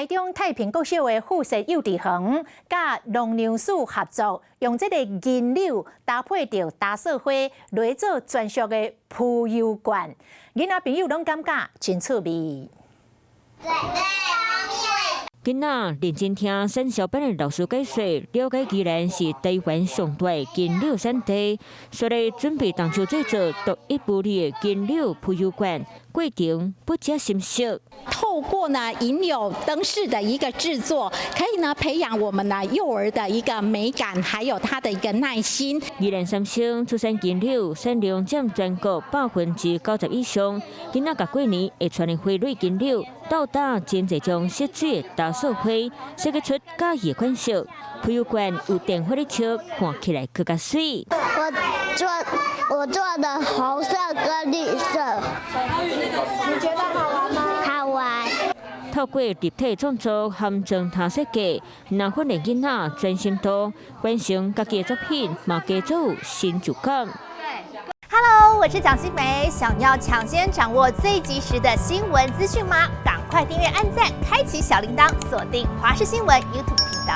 台中太平國小的附設幼稚園，佮農糧署合作，用這個銀柳搭配著打掃花來做專屬的浮游罐，囡仔朋友攏感覺真趣味。囡仔認真聽產銷班的老師解說，了解宜蘭是台灣上大的銀柳產地，所以準備動手製作獨一無二的銀柳浮游罐，過程不只心適。透過呢銀柳燈飾的一個製作，可以呢培養我們呢幼兒的一個美感，還有他的一個耐心。宜蘭三星出產銀柳，產量佔全國90%以上。囡仔共過年會穿的花蕊銀柳，鬥搭真濟種色水的打掃花，設計出佮意的款式。浮游罐有電火力車，看起來閣較媠。我做的紅色跟綠色。你覺得好玩嗎？好玩。透過立體創作和裝塔設計，若訓練囡仔專心度，完成家己的作品，嘛加做有成就感。 Hello，我是蔣新梅，想要搶先掌握最及時的新聞資訊嗎？趕快訂閱、按讚、開啟小鈴鐺，鎖定華視新聞 YouTube 頻道。